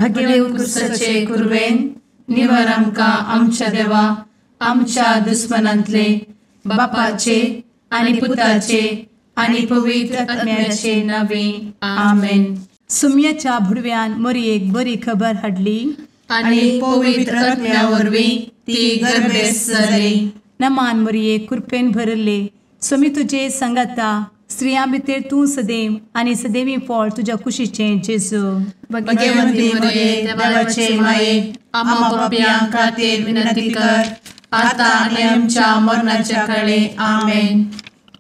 भगेव कुरवेन निवर आमकां आमच्या देवा आमच्या दुस्मनांतले बापाचे आनी पुताचे आनी पवित्र आत्म्याचे नावे आमेन. सुम्याच्या भुडव्यान मोरयेक बरी खबर हाडली आनी पवित्र आत्म्या वरवीं ती गर्भेस्त जाली. नमान मोरये, कृपेन भरले, स्वामी तुजे संगाता, स्त्रियां भितर तूं सदैव आनी सदैवी फळ तुज्या कुशीचें जेजू. भगवंती मोरये, देवाचे माये, आम्हा पापयां खातीर विनंती कर आता आनी आमच्या मरणाच्या काळे. आमेन.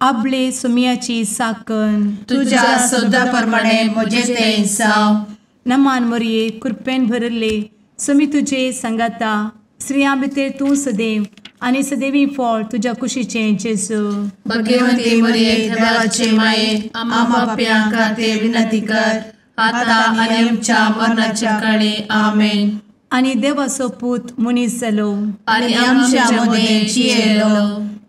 आपले सुम्याची साकन तुज्या सदा प्रमाणे म्हजें तें जावं. नमान मोरये, कृपेन भरले, स्वामी तुजे संगाता, स्त्रियां भितर तूं सदैव आनी सदैवी फळ तुज्या कुशीचें जेजू. भगवंती मोरये, देवाचे माये, आम्हा पापयां खातीर विनंती कर आता आनी आमच्या मरणाच्या काळे. आमेन. आनी देवाचो पूत मनीस जालो आनी आमच्या मदें जियेलो.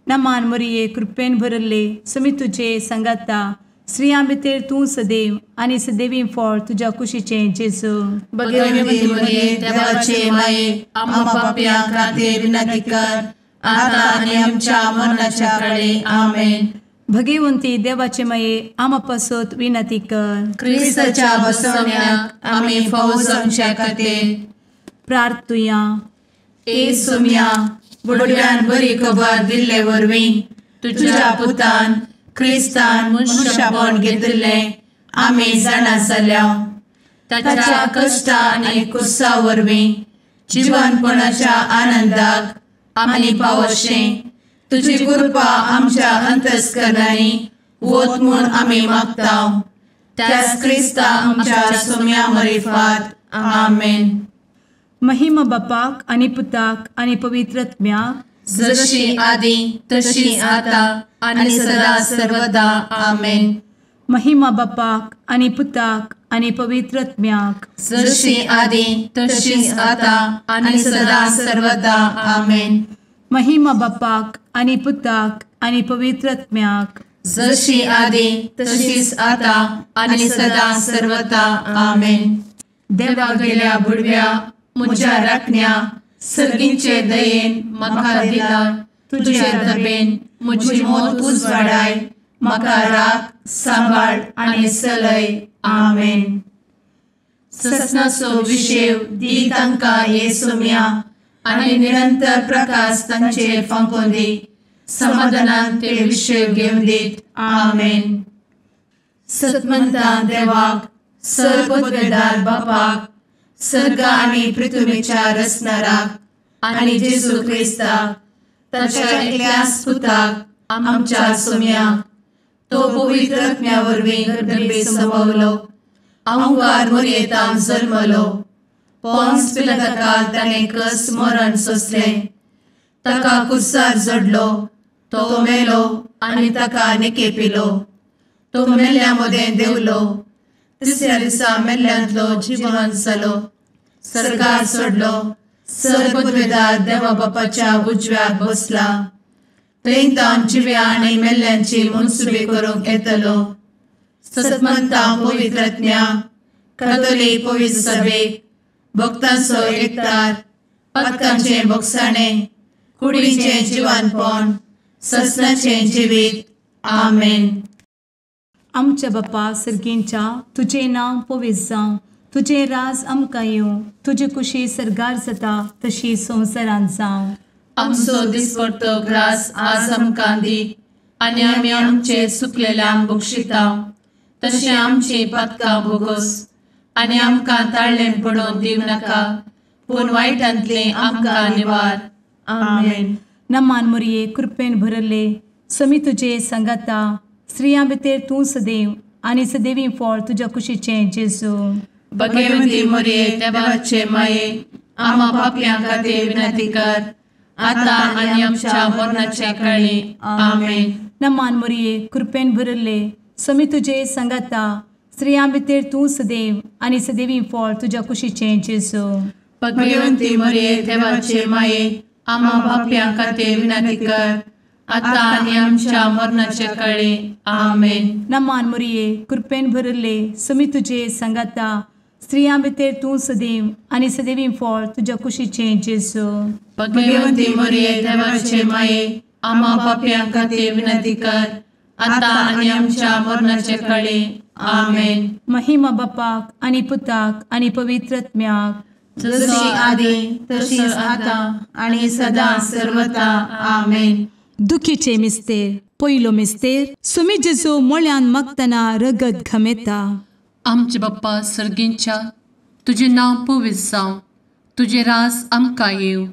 नमान मोरये, कृपेन भरले, स्वामी तुजे संगाता, स्त्रियां भितर तूं सदैव आनी सदैवी फळ तुज्या कुशीचें जेजू. भगवंती मोरये, देवाचे माये, आम्हा पापयां खातीर विनंती कर आता आनी आमच्या मरणाच्या काळे. आमेन. भगवंती देवाचे माये, आम्हा पासत विनंती कर. क्रिस्ताच्या बसवण्याक आमी फावो जावच्या खातीर प्रार्थुया. ए सुम्या, बुडव्यान बरी खबर दिल्ले वरवीं तुज्या पुतान क्रिस्तान मनशापण घेतिल्लें आमी जाणा जाल्या. ताच्या कश्टा आनी कुसा वरवीं जिवनपणाच्या आनंदाक आमी पावशें तुजी कृपा आमच्या अंतस्करणांनी वत म्हूण आमी मागता. त्याच क्रिस्ता आमच्या सुम्या मरिफात. आमेन. महिमा बापाक आनी पुताक आनी पवित्र आत्म्याक, जशी आदी तशी आता आनी सदा सर्वदा. आमेन. महिमा बापाक आनी पुताक आनी पवित्र आत्म्याक, जशी आदी तशी आता आनी सदा सर्वदा. आमेन. महिमा बापाक आनी पुताक आनी पवित्र आत्म्याक, जशी आदी तशीच आता आनी सदा सर्वदा. आमेन. देवा गेल्या बुडव्या म्हज्या राखण्या सर्गींचे दयेन म्हाका दिला तुजे दबेन म्हजी मोत उजवाडाय, म्हाका राख सांबाळ आनी चलय. आमेन. ससनाचो विशेव दी तांकां हे सुम्या आनी निरंतर प्रकाश तांचेर फांकोवन दी, समाधानान ते विशेव घेवन दीत. आमेन. सतमंता देवाक, सर्वपदवेदार बापाक, सर्ग आनी पृथ्वीच्या रचणाराक आनी जेजू क्रिस्ताक ताच्या एकल्याच पुताक आमच्या सुम्याक, तो पवित्र आत्म्या वरवीं गर्भे संभवलो, अहंकार मोरयेतान जल्मलो, पोन्स पिलाताकाल ताणें कस मरण सोंसलें, ताका कुर्सार जडलो, तो मेलो आनी ताका निकेपिलो, तो मेल्ल्या मदें देंवलो, तिसऱ्या दिसा मेल्ल्यांतलो जिवन जालो, सर्गार सोडलो, सर्वपदवेदार देवा बापाच्या उजव्याक बसला, थंय तावन जिव्या आनी मेल्ल्यांची मनसुबी करूंक येतलो. सतमंता पवित्र आत्म्या, कातोलीक पवित्र सभेक, भक्तांचो एकतार, पातकांचें भोगसाणें, कुडीचें जिवानपण, ससनाचें जिवीत. आमेन. आमच्या बापा सर्गींच्या, तुजें नांव पवित्र जावं, तुजें राज आमकां येवं, तुजी कुशी सर्गार जाता तशी संवसारांत जावं. आमचो दिसपडतो ग्रास आज आमकां दी आनी आमी आमचे सुकलेल्यांक बक्षिता तशें आमची पातकां भोगोस आनी आमकां ताळ्ळें पडोवन दिवं नाका, पूण वायटांतलें आमकां निवार. आमेन. नमान मोरये, कृपेन भरले, स्वामी तुजे संगाता, स्त्रियां भितर तूं सदैव आनी सदैवी फळ तुज्या कुशीचें जेजू. भगवंती मोरये, देवाचे माये, आम्हा पापयां खातीर विनंती कर आता आनी आमच्या मरणाच्या काळी. आमेन. नमान मोरये, कृपेन भरले, स्वामी तुजे संगाता, स्त्रियां भितर तूं सदैव आनी सदैवी फळ तुज्या कुशीचें जेजू. भगवंती मोरये, देवाचे माये, आम्हा पापयां खातीर विनंती कर आता आनी आमच्या मरणाच्या काळी. आमेन. नमान मोरये, कृपेन भरले, स्वामी तुजे संगाता, स्त्रियां भितर तूं सदैव आनी सदैवी फळ तुज्या कुशीचें जेजू. भगवंती मरिये देवाचे माये, आम्हा पापयां खातीर विनंती कर, आतां आनी आमच्या मरणाचे कळे. आमेन. महिमा बापाक आनी पुताक आनी पवित्र आत्म्याक, जशी आदी तशीच आतां आनी सदां सर्वता. आमेन. दुखीचे मिस्तेर. पयलो मिस्तेर, सुमी जेजू मोळ्यान मागतना रगत घमेता. आमचे बाप्पा सर्गींच्या, तुजें नांव पवित्र जावं, तुजें रास आमकां येवं,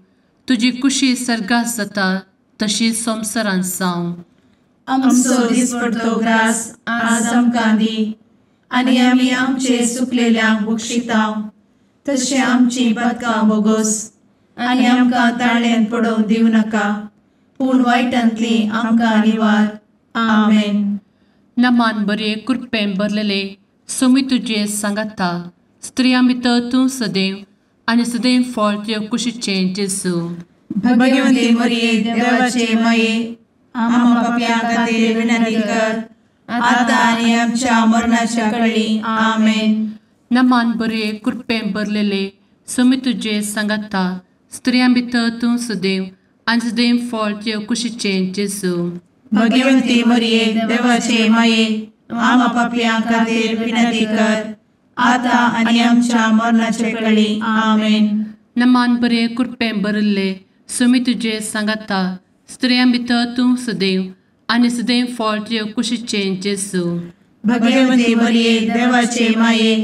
तुजी कुशी सर्गात जाता तशी संवसारांत जावं. आमचो दिसपडतो ग्रास आज आमकां दी, आनी आमी आमचे सुकलेल्यांक बक्षिता तशें आमची पातकां बोगोस, आनी आमकां ताळ्यान पडोवंक दिवं नाका, पूण वायटांतली आमकां निवार. आमेन. नमान बरे कृपेन भरलेले सोमी तुजे सांगाता, स्त्रियां भितर तूं सदैव आनी सदैव फळ तुज्या कुशीचें जेजू. भगवंती मरिये देवाचे माये, आम्हा पापयां खातीर विनंती कर, आतां आनी आमच्या मरणाच्या कळी. आमेन. नमान बरे कृपेन भरलेले सोमी तुजे सांगाता, स्त्रियां भितर तूं सदैव आनी सदैव फळ तुज्या कुशीचें जेजू. भगवंती मरिये देवाचे माये, आम्हा पापयां खातीर विनंती कर, आतां आनी आमच्या मरणाचे कळी. आमेन. नमान बरे कृपेन भरिल्ले सोमी तुजे सांगाता, स्त्रियां भितर तूं सदैव आनी सदैव फळ तुज्या कुशीचें जेजू. भगवंती मरिये देवाचे माये,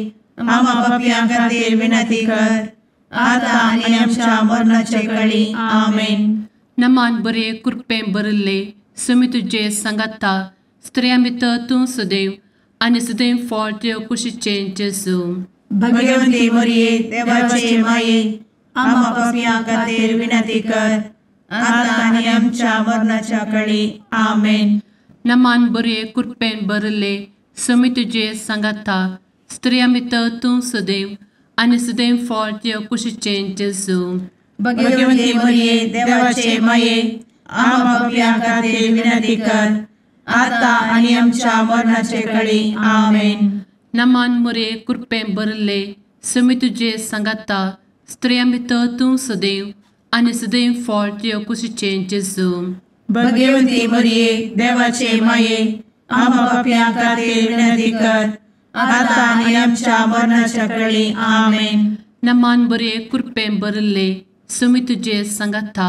आम्हा पापयां खातीर विनंती कर, आतां आनी आमच्या मरणाचे कळी. आमेन. नमान बरे कृपेन भरिल्ले सोमी तुजे सांगाता, स्त्रियां भितर तूं सदैव आनी सदैव फळ तुज्या कुशीचें जेजू. भगवंती मरिये देवाचे माये, आम्हा पापयां खातीर विनंती कर, आतां आनी आमच्या मरणाच्या कळी. आमेन. नमान बरे कृपेन भरिल्ले सोमी तुजे सांगाता, स्त्रियां भितर तूं सदैव आनी सदैव फळ तुज्या कुशीचें जेजू. भगवंती मरिये देवाचे माये, आम्हा पापयां खातीर विनंती कर, आतां आनी आमच्या मरणाचे कळी. आमेन. नमान मरिये कृपेन भरिल्ले सोमी तुजे सांगाता, स्त्रियां भितर तूं सदैव आनी सदैव फळ तुज्या कुशीचें जेजू. भगवंती मरिये देवाचे माये, आम्हा पापयां खातीर विनंती कर, आतां आनी आमच्या मरणाच्या कळी. आमेन. नमान बरे कृपेन भरिल्ले सोमी तुजे सांगाता,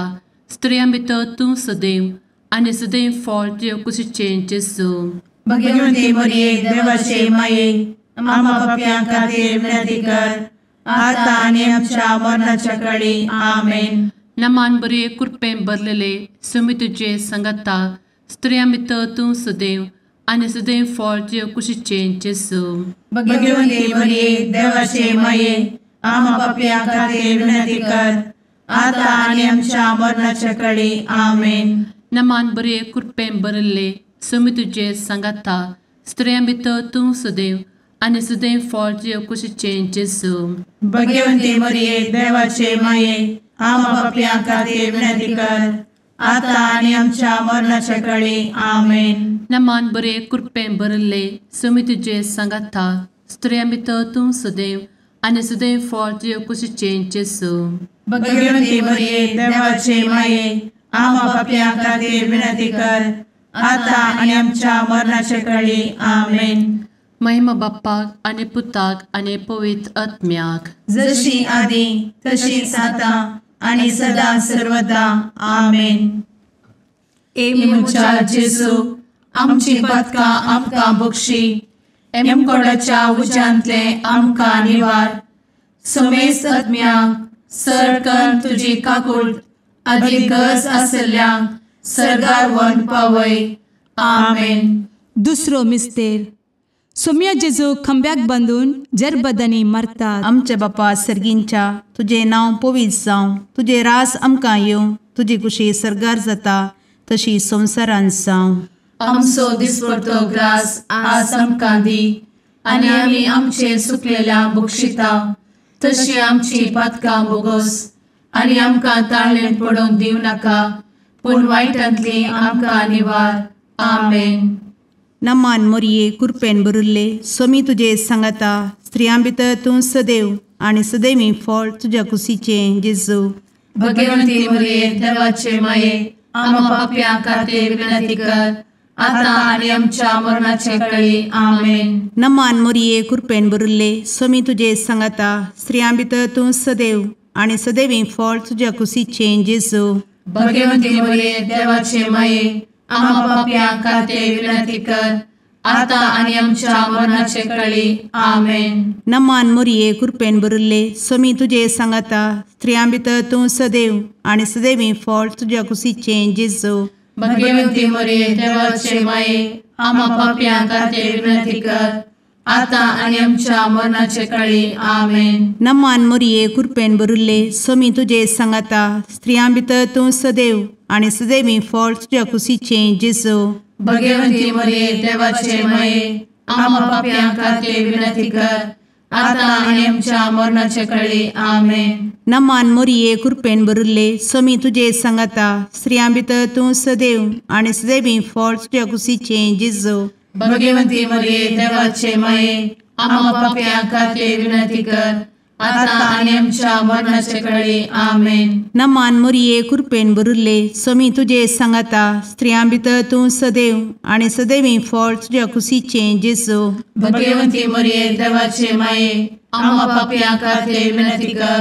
स्त्रियां भितर तूं सदैव आनी सदैव फळ तुज्या कुशीचें जेजू. भगवंती मरिये देवाचे माये, आम्हा पापयां खातीर विनंती कर, आतां आनी आमच्या मरणाच्या कळी. आमेन. नमान बरे कृपेन भरलेले सोमी तुजे सांगाता, स्त्रियां भितर तूं सदैव आनी सदैव फळ तुज्या कुशीचें जेजू. भगवंती मरिये देवाचे माये, आम्हा पापयां खातीर विनंती कर, आतां आनी आमच्या मरणाच्या कळी. आमेन. नमान बरे कृपेन भरिल्ले सोमी तुजे सांगाता, स्त्रियां भितर तूं सदैव आनी सदैव फळ तुज्या कुशीचें जेजू. भगवंती मरिये देवाचे माये, आम्हा पापयां खातीर विनंती कर, आतां आनी आमच्या मरणाच्या कळी. आमेन. नमान बरे कृपेन भरिल्ले सोमी तुजे सांगाता, स्त्रियां भितर तूं सदैव आनी सदैव फळ तुज्या कुशीचें जेजू. भगवंती मरिये देवाचे माये, आम्हा पापयां खातीर विनंती कर, आतां आनी आमच्या मरणाचे कळी. आमेन. महिमा बाप्पाक आनी पुताक आनी पवित्र आत्म्याक, जशी आदी तशीच आतां आनी सदां सर्वदा. आमेन. ए म्हज्या जेजू, आमची पातकां आमकां बक्षी, एमकोडाच्या उज्यांतले आमकां निवार, समेस्त आत्म्यांक सर तुजी काकूट आदी गरज आसल्ल्यांक सर्गार व्हरून पावय. आमेन. दुसरो मिस्तेर, सोम्या जेजू खांब्याक बांदून जरबदांनी मारतात. आमच्या बापा सर्गींच्या, तुजें नांव पवित्र जावं, तुजें रास आमकां येवं, तुजी कुशी सर्गार जाता तशी संवसारांत जावं. आमचो दिसपडतो ग्रास आज आमकां दी, आनी आमी आमचे सुकलेल्या बक्षिता तशी आमची पातकां बोगोस, आनी आमकां ताळ्ळेन पडोवंक दिवं नाका, पूण वायटांतली आमकां निवार. आमेन. नमान मोरये कृपेन भरिल्ले सोमी तुजे सांगाता, स्त्रियां भितर तूं सदैव आनी सदैवी फळ तुज्या कुशीचें जेजू। भगवंती मरिये देवाचे माये आम्हा पाप्यां खातीर विनंती कर आता आनी आमच्या मरणाचे वेळी। आमेन। नमान मरिये कृपेन भरिल्ले स्वामी तुजे सांगाता स्त्रियां भितर तूं सदैव आनी सदैवी फळ तुज्या कुशीचें जेजू। भगवंती मरिये देवाचे माये आम्हा पाप्यां खातीर विनंती कर आता आनी आमच्या मरणाचे वेळी। आमेन। नमान मरिये कृपेन भरिल्ले स्वामी तुजे सांगाता स्त्रियां भितर तूं सदैव आनी सदैवी फळ तुज्या कुशीचें जेजू। भगवंती मरिये देवाचे माये आम्हा पाप्यां खातीर विनंती कर आता आनी आमच्या मरणाचे वेळी। आमेन। नमान मरिये कृपेन भरिल्ले स्वामी तुजे सांगाता स्त्रियां भितर तूं सदैव आनी सदैवी फळ तुज्या कुशीचें जेजू। भगवंती मरिये देवाचे माये आम्हा पाप्यां खातीर विनंती कर आता आनी आमच्या मरणाचे वेळी। आमेन। नमान मरिये कृपेन भरिल्ले स्वामी तुजे सांगाता स्त्रियां भितर तूं सदैव आनी सदैवी फळ तुज्या कुशीचें जेजू। भगवंती मरिये देवाचे माये आम्हा पाप्यां खातीर विनंती कर आता आनी आमच्या मरणाचे वेळी। आमेन। नमान मरिये कृपेन भरिल्ले स्वामी तुजे सांगाता स्त्रियां भितर तूं सदैव आनी सदैवी फळ तुज्या कुशीचें जेजू। भगवंती मरिये देवाचे माये आम्हा पाप्यां खातीर विनंती कर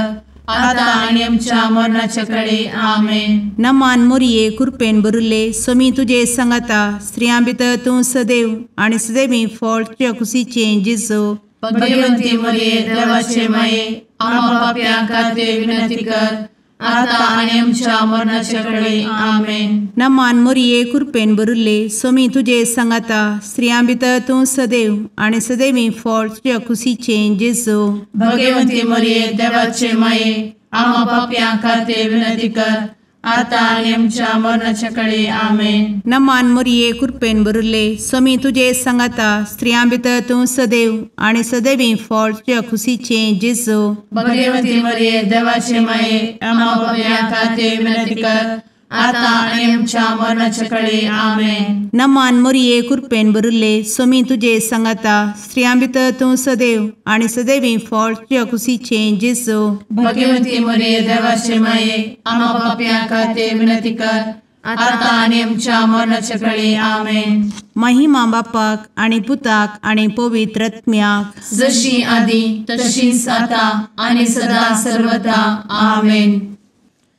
आता आनी आमच्या मरणाचे वेळी। आमेन। नमान मरिये कृपेन भरिल्ले स्वामी तुजे सांगाता स्त्रियां भितर तूं सदैव आनी सदैवी फळ तुज्या कुशीचें जेजू। भगवंती मरिये देवाचे माये आम्हा पाप्यां खातीर विनंती कर आता आनी आमच्या मरणाचे वेळी। आमेन। नमान मरिये कृपेन भरिल्ले स्वामी तुजे सांगाता स्त्रियां भितर तूं सदैव आनी सदैवी फळ तुज्या कुशीचें जेजू। भगवंती मरिये देवाचे माये आम्हा पाप्यां खातीर विनंती कर आता आनी आमच्या मरणाचे वेळी। आमेन। नमान मरिये कृपेन भरिल्ले स्वामी तुजे सांगाता स्त्रियां भितर तूं सदैव आनी सदैवी फळ तुज्या कुशीचें जेजू। भगवंती मरिये देवाचे माये आम्हा पाप्यां खातीर विनंती कर आता आनी आमच्या मरणाचे वेळी। आमेन। नमान मरिये कृपेन भरिल्ले स्वामी तुजे सांगाता स्त्रियां भितर तूं सदैव आनी सदैवी फळ तुज्या कुशीचें जेजू। भगवंती मरिये देवाचे माये आम्हा पाप्यां खातीर विनंती कर आता आनी आमच्या मरणाचे वेळी। आमेन। महिमा बापाक आनी पुताक आनी पवित्र आत्म्याक जशी आदी तशीच आता आनी सदा सर्वदा। आमेन।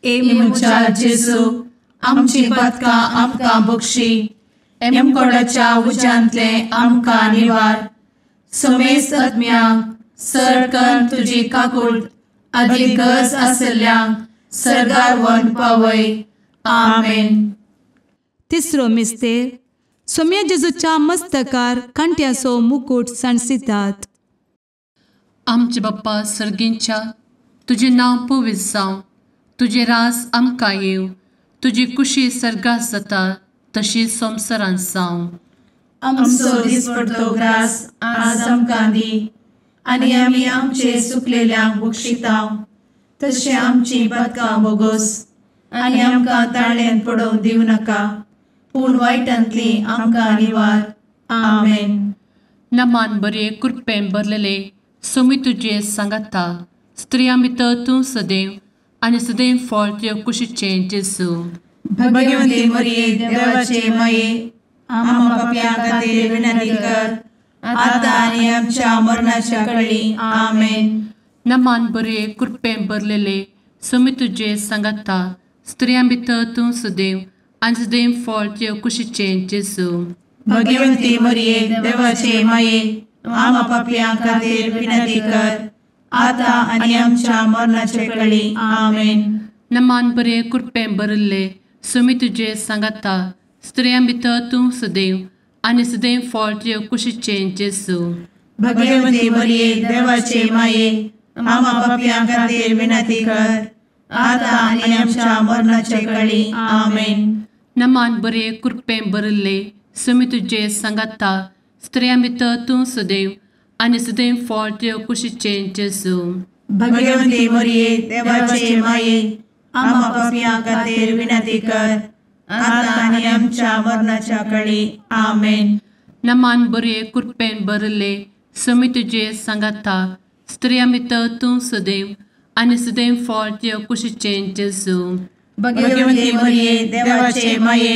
ए म्हज्या जेजू आमची पातकां आमकां बक्षी एमकोडाच्या उज्यांतले आमकां निवार समेस्त आत्म्यांक सरकन तुजी काकूट आदी गरज आशिल्ल्यांक सर्गार व्हरून पावय। आमेन। तिसरो मिस्तेर सोम्या जेजूच्या मस्तकार कांट्याचो मुकूट सांडसितात। आमचे बाप्पा सर्गींच्या तुजें नांव पवित्र जावं, तुजें राज आमकां येवं, तुजी कुशी सर्गात जाता तशी संवसारांत जावं। आमचो दिसपडतो ग्रास आज आमकां दी आनी आमी आमचे सुकलेल्यांक बक्षिता तशें आमची पातकां बोगोस आनी आमकां ताळ्यान पडोवंक दिवं नाका पूण वायटांतली आमकां निवार। आमेन। नमान बरे कृपेन भरलेले स्वामी तुजे सांगाता स्त्रियां भितर तूं सदैव आनी सदैव फळ तुज्या कुशीचें जेजू। भगवंती मरिये देवाचे माये आम्हा पाप्यां खातीर विनंती कर आता आनी आमच्या मरणाच्या वेळी। आमेन। नमान बरे कृपेन भरलेले स्वामी तुजे सांगाता स्त्रियां भितर तूं सदैव आनी सदैव फळ तुज्या कुशीचें जेजू। भगवंती मरिये देवाचे माये आम्हा पाप्यां खातीर विनंती कर आता आनी आमच्या मरणाचे वेळी। आमेन। नमान बरे कृपेन भरिल्ले स्वामी तुजे सांगाता स्त्रियां भितर तूं सदैव आनी सदैव फळ तुज्या कुशीचें जेजू। भगवंती मरिये देवाचे माये आम्हा पाप्यां खातीर विनंती कर आता आनी आमच्या मरणाचे वेळी। आमेन। नमान बरे कृपेन भरिल्ले स्वामी तुजे सांगाता स्त्रियां भितर तूं सदैव आनी सदैव फळ तुज्या कुशीचें जेजू। भगवंती मरिये देवाचे माये आम्हा पाप्यां खातीर विनंती कर आता आनी आमच्या मरणाच्या वेळी। आमेन। नमान बरे कृपेन भरिल्ले समी तुजे सांगाता, स्त्रियां भितर तूं सदैव आनी सदैव फळ तुज्या कुशीचें जेजू। भगवती मरिये देवाचे माये,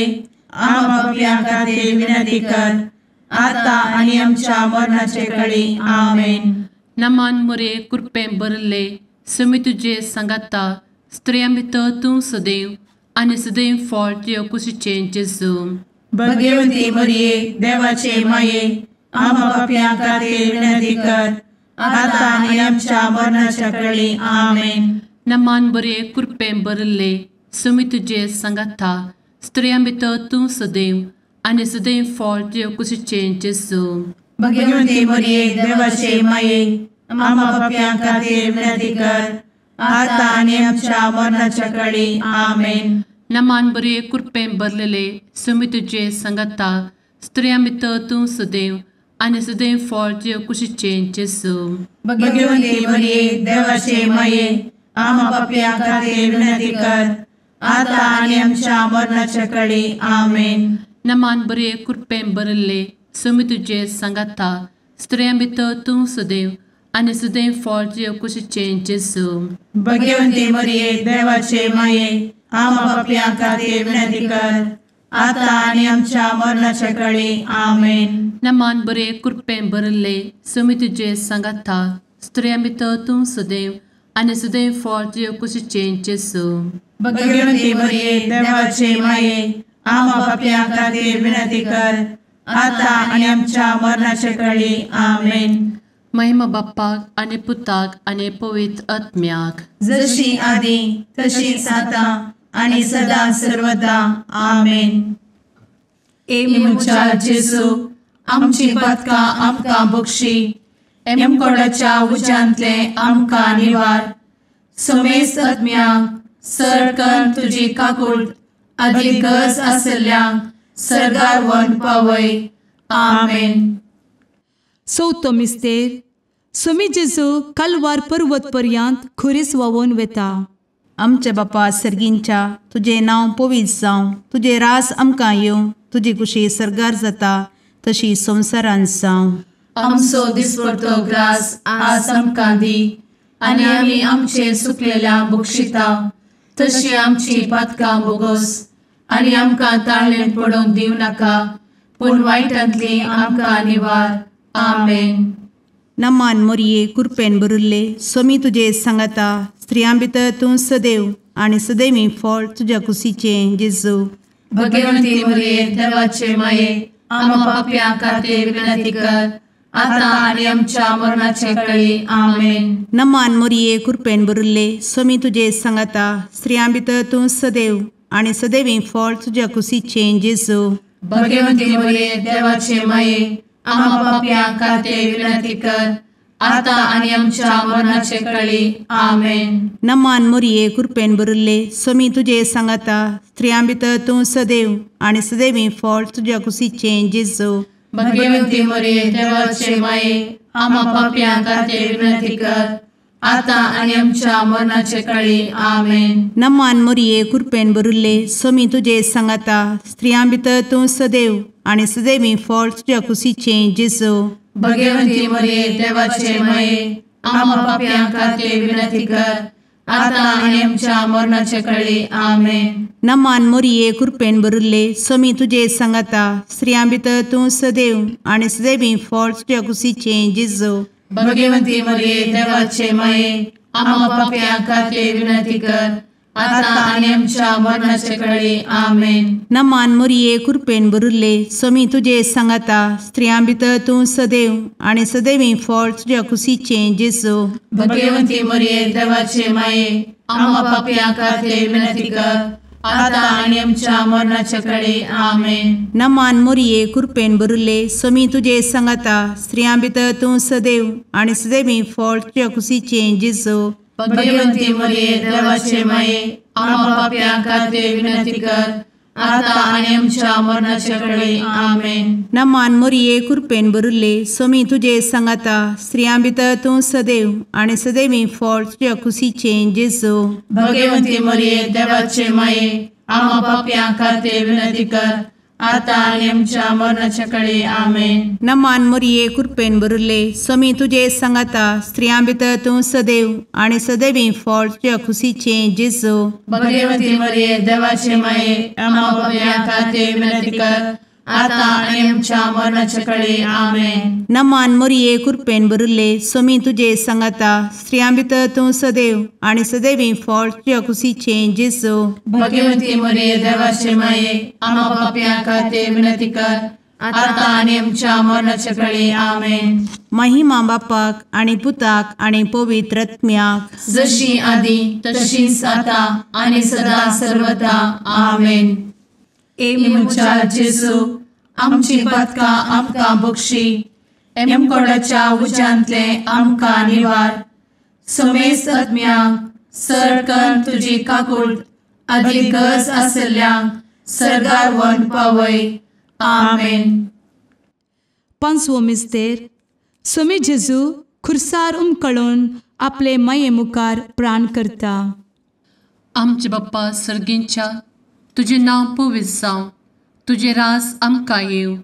आम्हा पाप्यां खातीर विनंती कर, आता आनी आमच्या मरणाचे कळी। आमेन। नमान मोरये, कृपेन भरिल्ले, समी तुजे सांगाता, स्त्रियां भितर तूं सदैव आनी सदैव फळ तुज्या कुशीचें जेजू। भगवती मरिये देवाचे माये, आम्हा पाप्यां खातीर विनंती कर, आता आनी आमच्या मरणाच्या कळी। आमेन। नमान बरे, कृपेन भरिल्ले, समी तुजे सांगाता, स्त्रियां भितर तूं सदैव आनी सदैव फळ तुज्या कुशीचें जेजू। भगवती मरिये देवाचे माये, आम्हा पाप्यां खातीर विनंती कर, आता आनी आमच्या मरणाच्या कळी। आमेन। नमान बरे, कृपेन भरलेले, समी तुजे सांगाता, स्त्रियां भितर तूं सदैव आनी सदैव फळ तुज्या कुशीचें जेजू। भगवती मरिये देवाचे माये, आम्हा पाप्यां खातीर विनंती कर, आता आनी आमच्या मरणाच्या कळी। आमेन। नमान बरे, कृपेन भरिल्ले, समी तुजे सांगाता, स्त्रियां भितर तूं सदैव आनी सदैव फळ तुज्या कुशीचें जेजू। भगवती मरिये देवाचे माये, आम्हा पाप्यां खातीर विनंती कर, आता आनी आमच्या मरणाच्या कळी। आमेन। नमान बरे, कृपेन भरिल्ले, समी तुजे सांगाता, स्त्रियां भितर तूं सदैव आनी सदैव फळ तुज्या कुशीचें जेजू। भगवती मरिये देवाचे माये, आम्हा पाप्यां खातीर विनंती कर, आता आनी आमच्या मरणाच्या कळी। आमेन। महिमा बाप्पाक आनी पुताक आनी पवित्र आत्म्याक, जशी आदी तशीच आता आनी सदा सर्वदा। आमेन। ए म्हज्या जेजू, आमची पातकां आमकां बक्षी, एमकोडाच्या उज्यांतले आमकां निवार, समेस्त आत्म्यांक सरकन तुजी काकूट आदी गरज आसल्ल्यांक सर्गार व्हरून पावय। आमेन। चवथो मिस्तेर, स्वामी जेजू कालवार पर्वत पर्यंत खुरीस व्हांवून वेता। आमच्या बापा सर्गींच्या, तुजें नांव पवित्र जावं, तुजें राज आमकां येवं, तुजी कुशी सर्गार जाता तशी संवसारांत जावं। आमचो दिसपडतो ग्रास आज आमकां दी, आनी आमी आमचे सुकलेल्या बक्षिता तशी आमची पातकां बोगोस, आनी आमकां ताळेन पडोवंक दिवं नाका, पूण वायटांतली आमकां निवार। आमेन। नमान मोरये, कृपेन भरिल्ले, स्वामी तुजे सांगाता, स्त्रियां भितर तूं सदैव आनी सदैवी फळ तुज्या कुशीचें जेजू। भगवती मरिये देवाचे माये, आम्हा पाप्यां खातीर विनंती कर, आता आनी आमच्या मरणाचे कळी। आमेन। नमान मोरये, कृपेन भरिल्ले, स्वामी तुजे सांगाता, स्त्रियां भितर तूं सदैव आनी सदैवी फळ तुज्या कुशीचें जेजू। भगवती मरिये देवाचे माये, आम्हा पाप्यां खातीर विनंती कर, आता आनी आमच्या मरणाचे कळी। आमेन। नमान मोरये, कृपेन भरिल्ले, स्वामी तुजे सांगाता, स्त्रियां भितर तूं सदैव आनी सदैवी फळ तुज्या कुशीचें जेजू। भगवती मरिये देवाचे माये, आम्हा पाप्यां खातीर विनंती कर, आता आनी आमच्या मरणाचे कळी। आमेन। नमान मोरये, कृपेन भरिल्ले, स्वामी तुजे सांगाता, स्त्रियां भितर तूं सदैव आनी सदैवी फळ तुज्या कुशीचें जेजू। भगवती मरिये देवाचे माये, आम्हा पाप्यां खातीर विनंती कर, आता आनी आमच्या मरणाचे कळी। आमेन। नमान मोरये, कृपेन भरिल्ले, स्वामी तुजे सांगाता, स्त्रियां भितर तूं सदैव आनी सदैवी फळ तुज्या कुशीचें जेजू। भगवती मरिये देवाचे माये, आम्हा पाप्यां खातीर विनंती कर, आता आनी आमच्या मरणाचे कळी। आमेन। नमान मोरये, कृपेन भरिल्ले, स्वामी तुजे सांगाता, स्त्रियां भितर तूं सदैव आनी सदैवी फळ तुज्या कुशीचें जेजू। भगवती मरिये देवाचे माये, आम्हा पाप्यां खातीर विनंती कर, आता आनी आमच्या मरणाचे कळी। आमेन। नमान मोरये, कृपेन भरिल्ले, स्वामी तुजे सांगाता, स्त्रियां भितर तूं सदैव आनी सदैवी फळ तुज्या कुशीचें जेजू। भगवती मरिये देवाचे माये, आम्हा पाप्यां खातीर विनंती कर, आता आनी आमच्या मरणाचे कळी। आमेन। नमान मोरये, कृपेन भरिल्ले, स्वामी तुजे सांगाता, स्त्रियां भितर तूं सदैव आनी सदैवी फळ तुज्या कुशीचें जेजू। भगवती मरिये देवाचे माये, आम्हा पाप्यां खातीर विनंती कर, आतां आनी आमच्या मरणाच्या कळे आमेन. नमान मोरये कृपेन भरिल्ले स्वामी तुजे सांगाता स्त्रियां भितर तूं सदैव आनी सदैवी फळ तुज्या खुशीचें जेजू. भगवती मरिये देवाचे माये आम्हा पाप्यां खातीर विनंती कर आतां आनी आमच्या मरणाच्या कळे आमेन. नमान मोरये कृपेन भरिल्ले स्वामी तुजे सांगाता स्त्रियां भितर तूं सदैव आनी सदैवी फळ तुज्या खुशीचें जेजू. भगवती मरिये देवाचे माये आम्हा पाप्यां खातीर विनंती कर आतां आनी आमच्या मरणाच्या कळे आमेन. महिमा बापाक आनी पुताक आनी पवित्र आत्म्याक जशी आदी तशीच आतां आनी सदा सर्वदा आमेन. ए म्हज्या जेजू आमची पातकां आमकां बक्षी एमकोडाच्या उज्यांतले आमकां निवार समेस्त आत्म्यांक सरकन तुजी काकूट आदी गरज आशिल्ल्यांक सर्गार व्हरून पावय आमेन. पांचवो मिस्तेर स्वामी जेजू खुर्सार उमकळून आपले माये मुखार प्राण करता. आमचे बाप्पा सर्गींच्या तुजें नांव पवित्र जावं, तुजें राज आमकां येवं,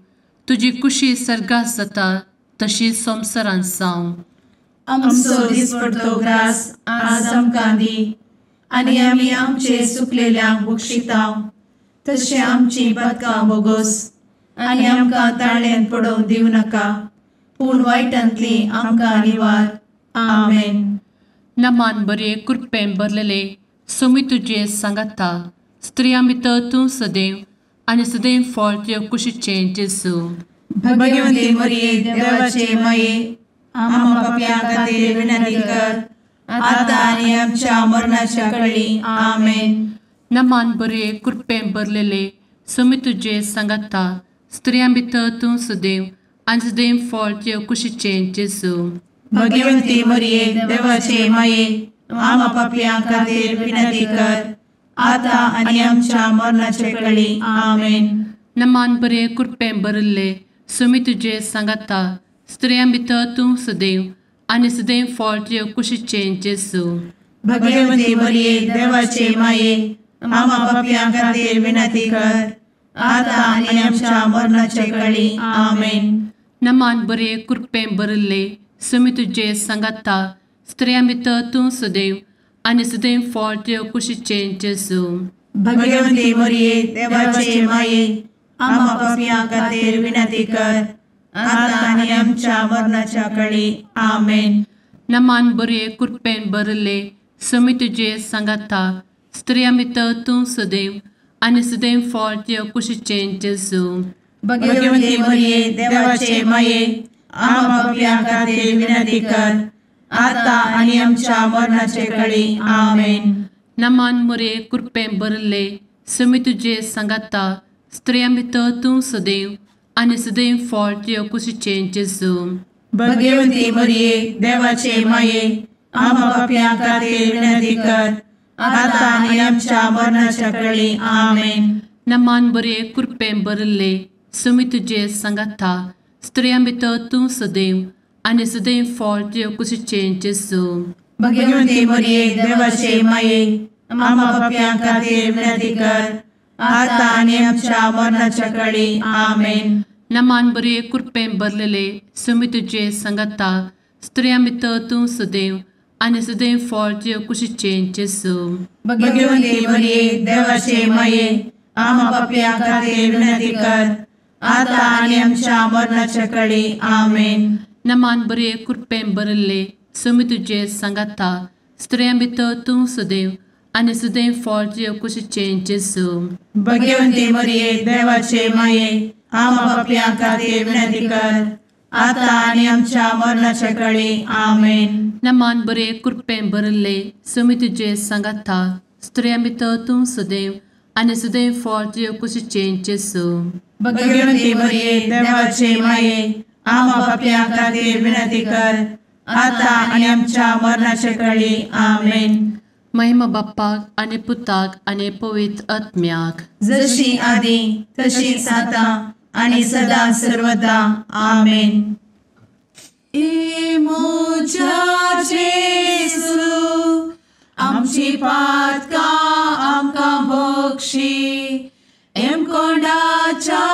तुजी कुशी सर्गात जाता तशी संवसारांत जावं. आमचो दिसपडतो ग्रास आज आमकां दी आनी आमी आमचे सुकलेल्यांक बक्षितांव तशें आमची पातकां बोगोस आनी आमकां ताळ्यांत पडोवंक दिवं नाका पूण वायटांतली आमकां निवार आमेन. नमान बरे कृपेन भरलेले स्वामी तुजे सांगाता स्त्रियां भितर तूं सदैव आनी सदैव फळ तुज्या कुशीचें जेजू. भगवती मरिये देवाचे माये आम्हा पाप्यां खातीर विनंती कर आतां आनी आमच्या मरणाच्या कळी आमेन. नमान बरे कृपेन भरलेले स्वामी तुजे सांगाता स्त्रियां भितर तूं सदैव आनी सदैव फळ तुज्या कुशीचें जेजू. भगवती मरिये देवाचे माये आम्हा पाप्यां खातीर विनंती कर आतां आनी आमच्या मरणाचे कळी आमेन. नमान बरे कृपेन भरिल्ले स्वामी तुजे सांगाता स्त्रियां भितर तूं सदैव आनी सदैव फळ तुज्या कुशीचें जेजू. भगवती मरिये देवाचे माये आम्हा पाप्यां खातीर विनंती कर आतां आनी आमच्या मरणाचे कळी आमेन. नमान बरे कृपेन भरिल्ले स्वामी तुजे सांगाता स्त्रियां भितर तूं सदैव आनी सदैव फळ तुज्या कुशीचें जेजू. भगवती मरिये देवाचे माये आम्हा पाप्यां खातीर विनंती कर आतां आनी आमच्या मरणाच्या कळी आमेन. नमान बरे कृपेन भरिल्ले स्वामी तुजे सांगाता स्त्रियां भितर तूं सदैव आनी सदैव फळ तुज्या कुशीचें जेजू. भगवती मरिये देवाचे माये आम्हा पाप्यां खातीर विनंती कर आतां आनी आमच्या मरणाचे कळी आमेन. नमान मरिये कृपेन भरिल्ले स्वामी तुजे सांगाता स्त्रियां भितर तूं सदैव आनी सदैव फळ तुज्या कुशीचें जेजू. भगवती मरिये देवाचे माये आम्हा पाप्यां खातीर विनंती कर आतां आनी आमच्या मरणाच्या कळी आमेन. नमान बरे कृपेन भरिल्ले स्वामी तुजे सांगाता स्त्रियां भितर तूं सदैव आनी सदैव फळ तुज्या कुशीचें जेजू. भगवती मरिये देवाचे माये आम्हा पाप्यां खातीर विनंती कर आतां आनी आमच्या मरणाच्या कळी आमेन. नमान बरे कृपेन भरलेले स्वामी तुजे सांगाता स्त्रियां भितर तूं सदैव आनी सदैव फळ तुज्या कुशीचें जेजू. भगवती मरिये देवाचे माये आम्हा पाप्यां खातीर विनंती कर आतां आनी आमच्या मरणाच्या कळी आमेन. नमान बरे कृपेन भरिल्ले स्वामी तुजे सांगाता स्त्रियां भितर तूं सदैव आनी सदैव फळ तुज्या कुशीचें जेजू. भगवती मरिये देवाचे माये आम्हा पाप्यां खातीर विनंती कर आतां आनी आमच्या मरणाच्या कळी आमेन. नमान बरे कृपेन भरिल्ले स्वामी तुजे सांगाता स्त्रियां भितर तूं सदैव आनी सदैव फळ तुज्या कुशीचें जेजू. भगवती मरिये देवाचे माये आम्हा पाप्यां खातीर विनंती कर आतां आनी आमच्या मरणाच्या कळी आमेन. महिमा बाप्पाक आनी पुताक आनी पवित्र आत्म्याक जशी आदी तशीच आतां आनी सदा सर्वदा आमेन. ए म्हज्या जेजू आमची पातकां आमकां बक्षी एमकोंडाच्या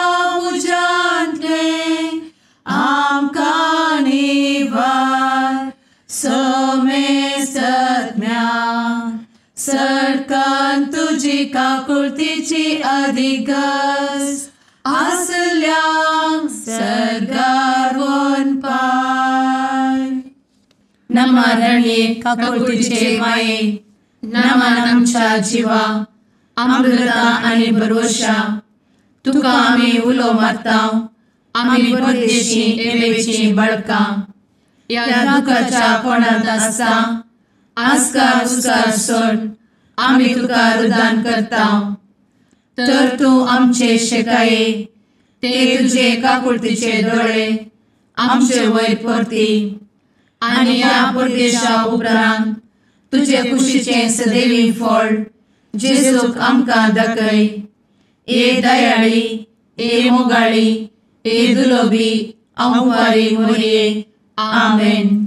तुजी काकुळतीची अधिक गरज आसल्यांक सर्गार वनपाय. नमा रणये काकुळतीचे माये, नमन आमच्या जिवा, अमृता आनी भरवशा, तुका आमी उलो मारता, आमी परदेशी एवेची बळकां, ह्या दुखाच्या कोणांत आसता आस्कार उस्कार सोड आमी तुका रुदान करता. तर तूं आमचे शेकाये ते तुजे काकुळतीचे दोळे आमचे वयर परती आनी ह्या परदेशा उपरांत तुजे कुशीचें सदैवी फळ जेजूक आमकां दाखय. ए दयाळी, ए मोगाळी, ए दुलोबी अंवारी मोरये. आमेन.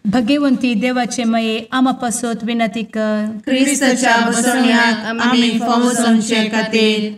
भगवंती देवाचे मये आमा पासत विनंती कर. क्रिस्ताच्या बसवण्याक आमी फावो जावचे खातीर.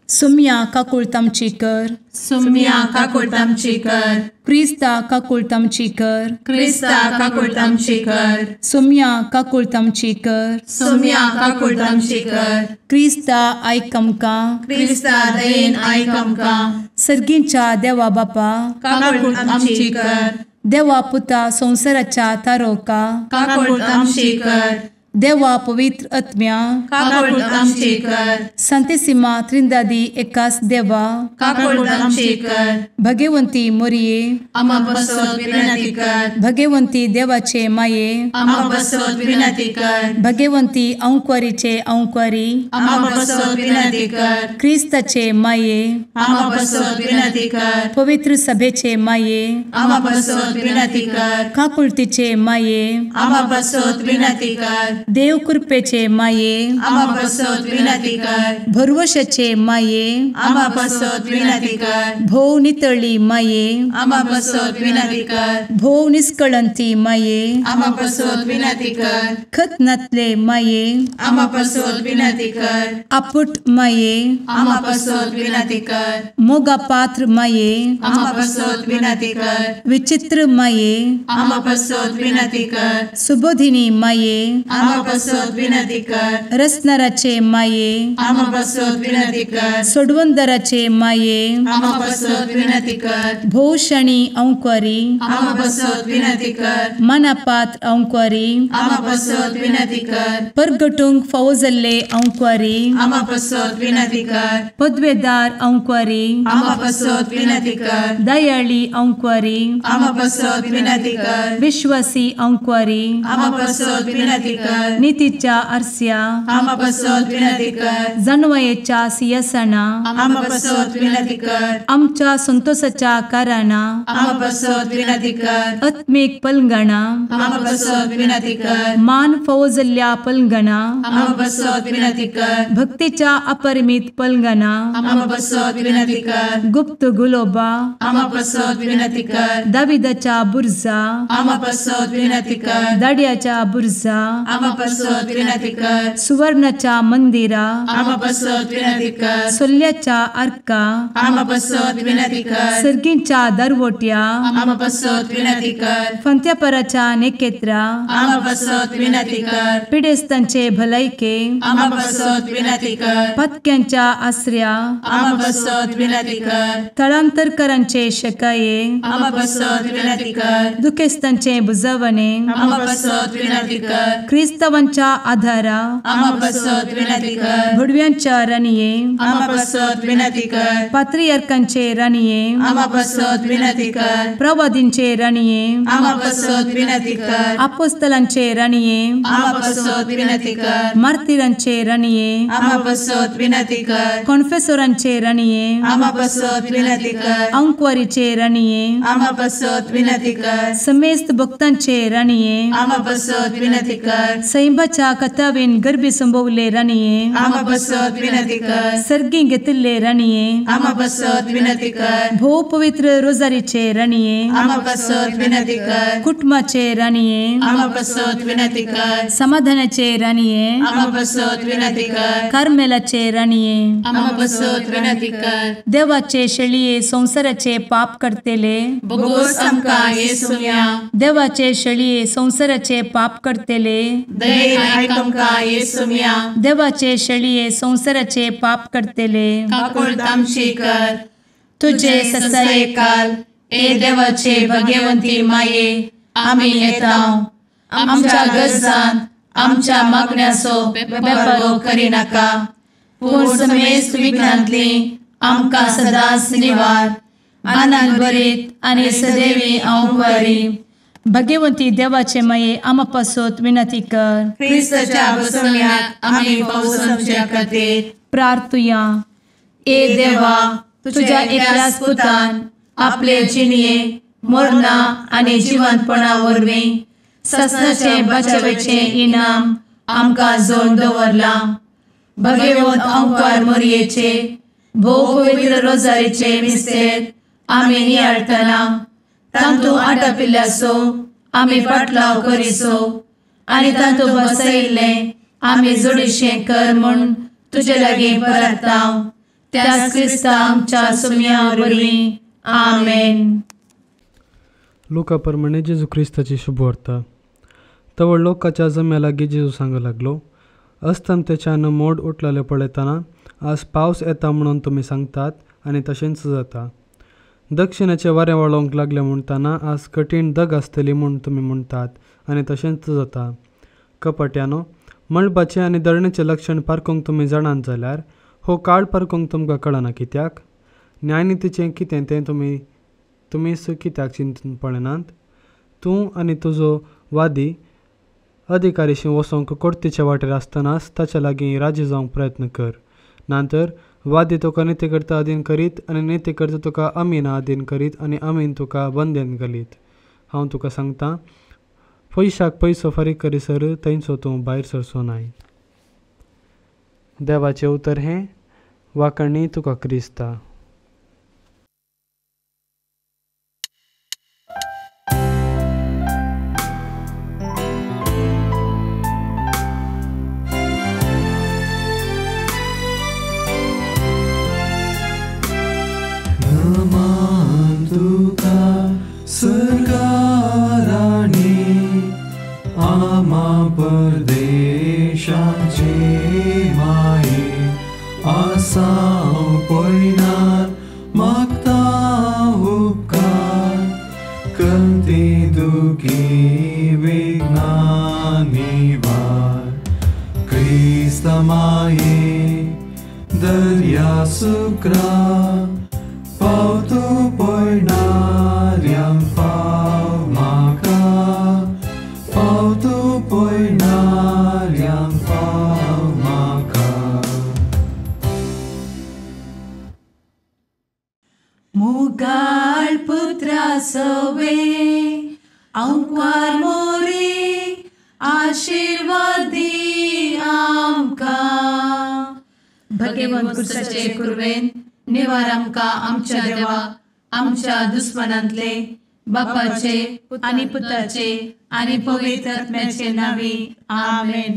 सुम्या काकुळट आमची कर. सुम्या काकुळट आमची कर. क्रिस्ता काकुळट आमची कर. क्रिस्ता काकुळट आमची कर. सुम्या काकुळट आमची कर. सुम्या काकुळट आमची कर. क्रिस्ता आयक आमकां. क्रिस्ता दयेन आयक आमकां. सर्गींच्या देवा बापा काकुळट आमची कर. देवा पुता संवसाराच्या तारोका काकुळट आमची कर. देवा पवित्र आत्म्या काकुळट आमची कर. संतेसिमा त्रिंदादी एकास देवा काकुळट आमची कर. भगवंती मोरये आमा पासत विनंती कर. भगवंती देवाचे माये आमा पासत विनंती कर. भगवंती अंकुरीचे अंकुरी आमा पासत विनंती कर. क्रिस्ताचे माये आमा पासत विनंती कर. पवित्र सभेचे माये आमा पासत विनंती कर. काकुळतीचे माये आमा पासत विनंती कर. देव कृपेचे माये आमा पासत विनंती कर. भरवशाचे माये आमा पासत विनंती कर. भोव नितळी माये आमा पासत विनंती कर. भोव निष्कळंती माये आमा पासत विनंती कर. खत नातले माये आमा पासत विनंती कर. आपुट माये आमा पासत विनंती कर. मोगा पात्र माये आमा पासत विनंती कर. विचित्र माये आमा पासत विनंती कर. सुबोधिनी माये आमा पासत विनंती कर. रसनाराचे माये आमा पासत विनंती कर. सोडवंदराचे माये आमा पासत विनंती कर. भोवशणी अंकुरी आमा पासत विनंती कर. मनापात्र अंकुरी आमा पासत विनंती कर. परगटूंक फावो जाल्ले अंकुरी आमा पासत विनंती कर. पदवेदार अंकुरी आमा पासत विनंती कर. दयाळी अंकुरी आमा पासत विनंती कर. विश्वासी अंकुरी आमा पासत विनंती कर. नितीच्या आरस्या आमा पासत विनंती कर. जानवयेच्या सिंहासना आमा पासत विनंती कर. आमच्या संतोषाच्या कारणा आमा पासत विनंती कर. आत्मीक पलंगणा आमा पासत विनंती कर. मान फावो जाल्ल्या पलंगणा आमा पासत विनंती कर. भक्तीच्या अपरिमित पलंगणा आमा पासत विनंती कर. गुप्त गुलोबा आमा पासत विनंती कर. दाविदाच्या बुर्जा आमा पासत विनंती कर. दाड्याच्या बुर्जा आमा पासत विनंती कर. सुवर्णाच्या मंदिरा आमा पासत विनंती कर. सोल्ल्याच्या आर्का आमा पासत विनंती कर. सर्गींच्या दरवट्या आमा पासत विनंती कर. फंत्यापराच्या नेकेत्रा आमा पासत विनंती कर. पिडेस्तांचे भलायके आमा पासत विनंती कर. पत्क्यांच्या आसऱ्या आमा पासत विनंती कर. थळांतरकरांचे शकाये आमा पासत विनंती कर. दुखेस्तांचे बुजवणे आमा पासत विनंती कर. क्रिस्तावांच्या आधारा आमा पासत विनंती कर. भुडव्यांच्या राणये आमा पासत विनंती कर. पात्रियार्कांचे राणये आमा पासत विनंती कर. प्रवादींचे राणये आमा पासत विनंती कर. आपोस्तलांचे राणये आमा पासत विनंती कर. मार्तिरांचे राणये आमा पासत विनंती कर. कॉन्फेसोरांचे राणये आमा पासत विनंती कर. अंकुवारीचे राणये आमा पासत विनंती कर. समेस्त भक्तांचे राणये आमा पासत विनंती कर. सैंबाच्या कथावेन गर्भी संभवले राणये आमा पासत विनंती कर. सर्गी घेतिल्ले राणये आमा पासत विनंती कर. भोव पवित्र रोजारीचे राणये आमा पासत विनंती कर. कुटुंबाचे राणये आमा पासत विनंती कर. समाधानाचे राणये आमा पासत विनंती कर. कार्मेलाचे राणये आमा पासत विनंती कर. देवाचे शेळये संवसाराचे पाप करतेले बोगोस आमकां येसुम्या देवाचे शेळये संवसाराचे पाप करतेले दयेन आयक आमकां येसुम्या। देवाचे शेळये संवसाराचे पाप करतले काकुळट आमची कर। तुजे ससायेकाल ए देवाचे भगवंती माये आमी येता आमच्या गरजान आमच्या मागण्याचो बेपर्वो करिनाका पूण समेस्त विघ्नांतली आमकां सदांच निवार। आनंद भरीत आनी सदैवी अंवकारी भगवंती देवाचे माये आमा पासत विनंती कर। क्रिस्ताच्या बसवण्याक आमी पावसाच्या खातीर प्रार्थुया। ए देवा तुझ्या एकल्याच पुतान आपले जिणये मरणा आनी जिवंतपणा वरवीं ससनाचे बचावेचे इनाम आमकां जोडून दवरलां। भगवंत अंकार मोरयेचे भोव पवित्र रोजारीचे मिस्तेर आमी नियाळटना तांतू आटापिल्ल्याचो आमी पाटलाव करिसो आनी तांतू बसयिल्लें आमी जोडीशें कर म्हूण तुजे लागीं परता त्याच क्रिस्ता आमच्या सुम्या वरवीं आमेन। लुका प्रमाणे जेजू क्रिस्ताची शुभवार्ता। तवळ लोकाच्या जम्या लागीं जेजू सांगू लागलो, अस्तमतेच्यान मोड उठलेले पळयतना आज पावस येता म्हणून तुमी सांगतात आनी तशेंच जाता। दक्षिणेचे वारें वळोवंक लागलें म्हणटना आज कठीण दग आसतली म्हूण तुमी म्हणटात आनी तशेंच जाता। कपट्यानो, मळबाचें आनी धरणेचें लक्षण पारखूंक तुमी जाणात जाल्यार हो काळ पारखूंक तुमकां कळना कित्याक? न्यायनितीचें कितें तें तुमी कित्याक चिंतून पळयनात? तूं आनी तुजो वादी अधिकारीशी वचोंक कोर्तीच्या वाटेर आसतनाच ताच्या लागीं राजी जावंक प्रयत्न कर, नातर वादी तुका नितीकर्ता अधीन करीत आनी नितीकर्ता तुका अमीना अधीन करीत आनी अमीन तुका बंदेन घालीत। हांव तुका सांगता, पयशाक पयसो फारीक करीसर थंयचो तूं भायर सरचो नाय। देवाचें उतर हें वाकणी तुका क्रिस्ता। सरकाराणी आमा परदेशाचे माये आसाव पयनार मागता उपकार कंती दुखी विघ्ना निवार। क्रिस्त माये दर्या सुक्रा पावतो पयणाऱ्यांक पाव म्हाका पावतो पयणाऱ्यांक पाव म्हाका। मुगाळ पुत्रा सवे अंकार मोरे आशीर्वादी आमकां। भगवंत क्रिस्ताचे कुर्वेन निवार आमकां आमच्या देवा आमच्या दुस्मनांतले बापाचे आनी पुताचे आनी पवित्र आत्म्याचे नांवी आमेन।